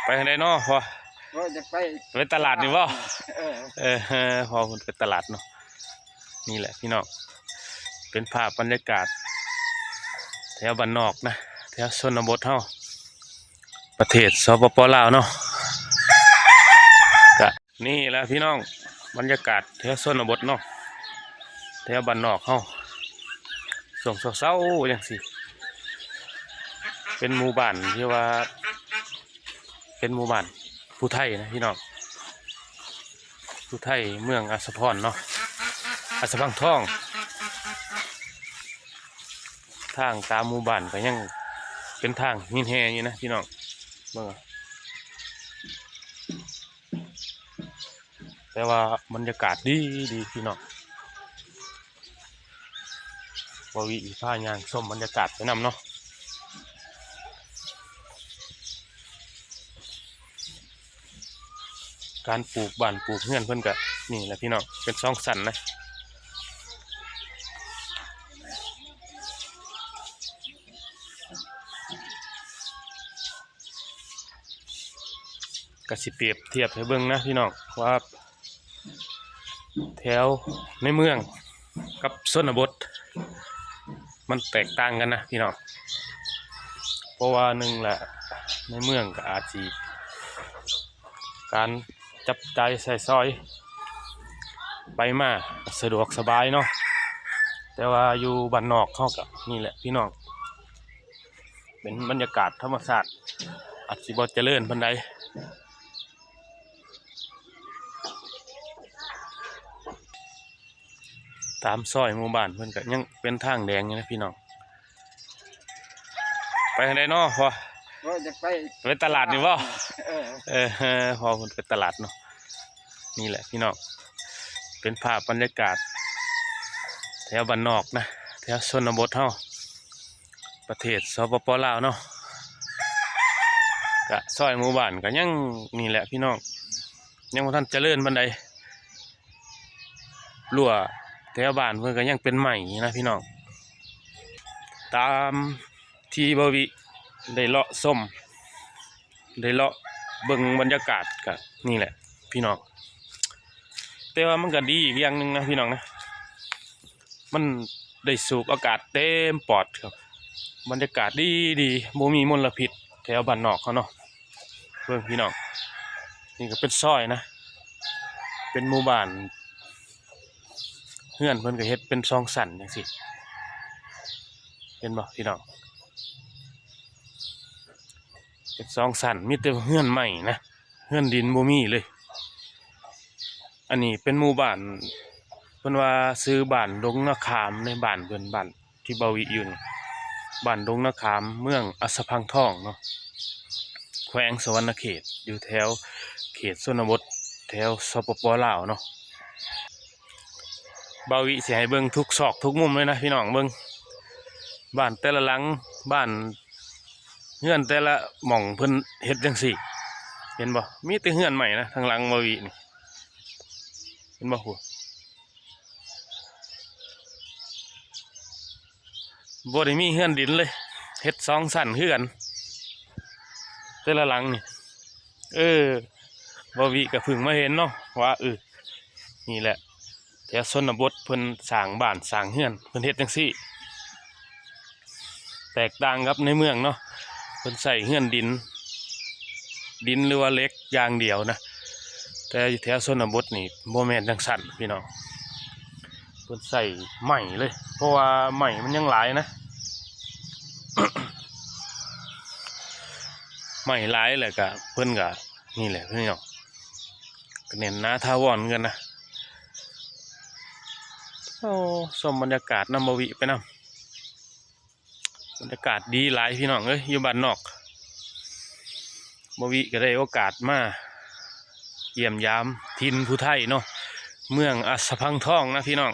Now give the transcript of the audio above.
ໄປທາງໃດເນາະພໍ່? ໂອ້ຍ ຈະໄປ ໄປຕະຫຼາດນີ້ບໍ່? ເອີ ເອີ ພໍ່ເພິ່ນໄປຕະຫຼາດເນາະ. ນີ້ແຫຼະພີ່ນ້ອງ ເປັນພາບບັນຍາກາດແຖວບ້ານນອກນະ ແຖວຊົນນະບົດເຮົາ ປະເທດ ສປປ ລາວເນາະ. ກະນີ້ແຫຼະພີ່ນ້ອງ ບັນຍາກາດແຖວຊົນນະບົດເນາະ ແຖວບ້ານນອກເຮົາ ຊ່ວງເຊົ້າໆ ຈັ່ງຊີ້ ເປັນໝູ່ບ້ານທີ່ວ່າ ເປັນໝູ່ບ້ານຜູ້ໄທນະພີ່ນ້ອງ ຜູ້ໄທເມືອງອັດສະພອນເນາະ ອັດສະພັງທອງ. ທາງຕາມໝູ່ບ້ານກໍຍັງເປັນທາງຫີນແຮ່ຢູ່ນະພີ່ນ້ອງ ເບິ່ງເອົາ. ແຕ່ວ່າບັນຍາກາດດີໆ ພີ່ນ້ອງ ບ່າວວິພາຍ່າງຊົມບັນຍາກາດໄປນຳເນາະ. ການປູກບ້ານປູກເຮືອນເພິ່ນກະນີ້ແຫຼະພີ່ນ້ອງ ເປັນສອງຊັ້ນນະ ກະຊິປຽບທຽບໃຫ້ເບິ່ງນະພີ່ນ້ອງ ວ່າແຖວໃນເມືອງກັບຊົນນະບົດ ມັນແຕກຕ່າງກັນນະພີ່ນ້ອງ. ເພາະວ່າໜຶ່ງລະ ໃນເມືອງກໍອາດຊິການຈັບຈ່າຍໃຊ້ສອຍໄປມາສະດວກສະບາຍເນາະ ແຕ່ວ່າຢູ່ບ້ານນອກເຮົາກໍນີ້ແຫຼະພີ່ນ້ອງ ເປັນບັນຍາກາດທຳມະຊາດ ອາດຊິບໍ່ຈະເລີນປານໃດ. ຕາມຊອຍໝູ່ບ້ານເພິ່ນກໍຍັງເປັນທາງແດງຢູ່ນະພີ່ນ້ອງ. ໄປທາງໃດເນາະພໍ່? ໂອ້ຍ ຈະໄປ ໄປຕະຫຼາດນີ້ບໍ່? ເອີ ເອີ ພໍ່ເພິ່ນໄປຕະຫຼາດເນາະ. ນີ້ແຫຼະພີ່ນ້ອງ ເປັນພາບບັນຍາກາດແຖວບ້ານນອກນະ ແຖວຊົນນະບົດເຮົາ ປະເທດ ສປປ ລາວເນາະ. ກະຊອຍໝູ່ບ້ານກໍຍັງນີ້ແຫຼະພີ່ນ້ອງ ຍັງບໍ່ທັນຈະເລີນປານໃດ ຮົ້ວແຖວບ້ານເພິ່ນກໍຍັງເປັນໄມ້ນະພີ່ນ້ອງ. ຕາມທີ່ບ່າວວິໄດ້ເລາະຊົມ ໄດ້ເລາະເບິ່ງບັນຍາກາດກໍນີ້ແຫຼະພີ່ນ້ອງ. ແຕ່ວ່າມັນກໍດີອີກຢ່າງໜຶ່ງນະພີ່ນ້ອງນະ ມັນໄດ້ສູດອາກາດເຕັມປອດຄັບ ບັນຍາກາດດີໆ ບໍ່ມີມົນລະພິດແຖວບ້ານນອກເຮົາເນາະ. ເບິ່ງພີ່ນ້ອງ ນີ້ກໍເປັນຊອຍນະ ເປັນໝູ່ບ້ານ ເຮືອນເພິ່ນກໍເຮັດເປັນສອງຊັ້ນຈັ່ງຊີ້ ເຫັນບໍ່ພີ່ນ້ອງ? ເປັນສອງຊັ້ນ ມີແຕ່ເຮືອນໄມ້ນະ ເຮືອນດິນບໍ່ມີເລີຍ. ອັນນີ້ເປັນໝູ່ບ້ານ ເພິ່ນວ່າຊື່ບ້ານດົງນາຂາມ ໃນບ້ານເພິ່ນ ບ້ານທີ່ບ່າວວິຢູ່ນີ້ ບ້ານດົງນາຂາມ ເມືອງອັດສະພັງທອງເນາະ ແຂວງສະຫວັນນະເຂດ ຢູ່ແຖວເຂດຊົນນະບົດ ແຖວ ສປປ ລາວເນາະ. ບ່າວວິຊິໃຫ້ເບິ່ງທຸກຊອກທຸກມຸມເລີຍນະພີ່ນ້ອງ. ເບິ່ງບ້ານແຕ່ລະຫຼັງ ບ້ານເຮືອນແຕ່ລະໝ່ອງເພິ່ນເຮັດຈັ່ງຊີ້ ເຫັນບໍ່? ມີແຕ່ເຮືອນໄມ້ນະ ທາງຫຼັງບ່າວວິນີ້ ເຫັນບໍ່? ພຸ້ນ ບໍ່ໄດ້ມີເຮືອນດິນເລີຍ ເຮັດສອງຊັ້ນຄືກັນ ແຕ່ລະຫຼັງນີ້. ເອີ ບ່າວວິກໍເພິ່ງມາເຫັນເນາະ ວ່າ ເອີ ນີ້ແຫຼະ ແຖວຊົນນະບົດເພິ່ນສ້າງບ້ານສ້າງເຮືອນ ເພິ່ນເຮັດຈັ່ງຊີ້ ແຕກຕ່າງກັບໃນເມືອງເນາະ ເພິ່ນໃຊ້ເຮືອນດິນ ດິນ ຫຼືວ່າເຫຼັກຢ່າງດຽວນະ. ແຕ່ຢູ່ແຖວຊົນນະບົດນີ້ບໍ່ແມ່ນຈັ່ງຊັ້ນພີ່ນ້ອງ ເພິ່ນໃຊ້ໄມ້ເລີຍ ເພາະວ່າໄມ້ມັນຍັງຫຼາຍນະ ໄມ້ຫຼາຍ ແລ້ວກະເພິ່ນກະ ນີ້ແຫຼະພີ່ນ້ອງ ກະແໜ້ນໜາຖາວອນຄືກັນນະ. ໂອ້ ຊົມບັນຍາກາດນຳບ່າວວິໄປນຳ ບັນຍາກາດດີຫຼາຍພີ່ນ້ອງເອີຍ ຢູ່ບ້ານນອກ. ບ່າວວິກໍໄດ້ໂອກາດມາຢ້ຽມຢາມຖິ່ນຜູ້ໄທເນາະ ເມືອງອັດສະພັງທອງນະພີ່ນ້ອງ.